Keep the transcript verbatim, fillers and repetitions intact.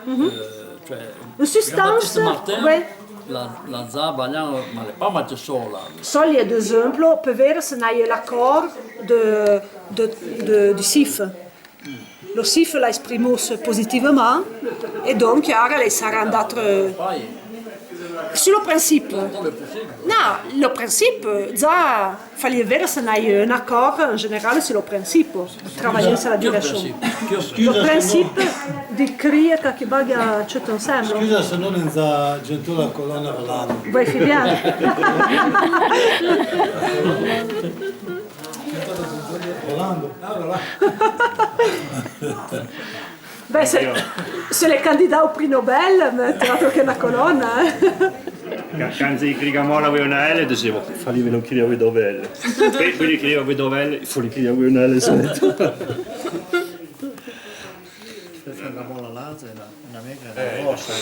Euh, cioè, Jean-Baptiste Martin, ouais, l'a, l'a za baillà, ma l'è pa maqué sola. Soli, ad esenplo, pe vèra se n'aie l'acor de, de, de, di CIF. Lo CIF l'a esprimù positivement, e donc ara lèi sarà in d'atre, su lo principe. No, lo principe, za, farie vèra se n'aie un acor en general su lo principe, travaillé su la direction. Lo principe di crèie que, que bague a tut ensemble. Scusa se no n'en za gentoù la colonna Rolando. Voi fé bien. Rolando. Beh, se, se l'è candidat au prix Nobel, me trato que na colonna, eh. Can, can ze écrivon amò la V una L, dizèvo, falèi no écrire V dovèl. Pe, pe écrire V dovèl, i fo écrire V una L, solèt. Pe fé na mola là, c'est na, na mègra, na rosa.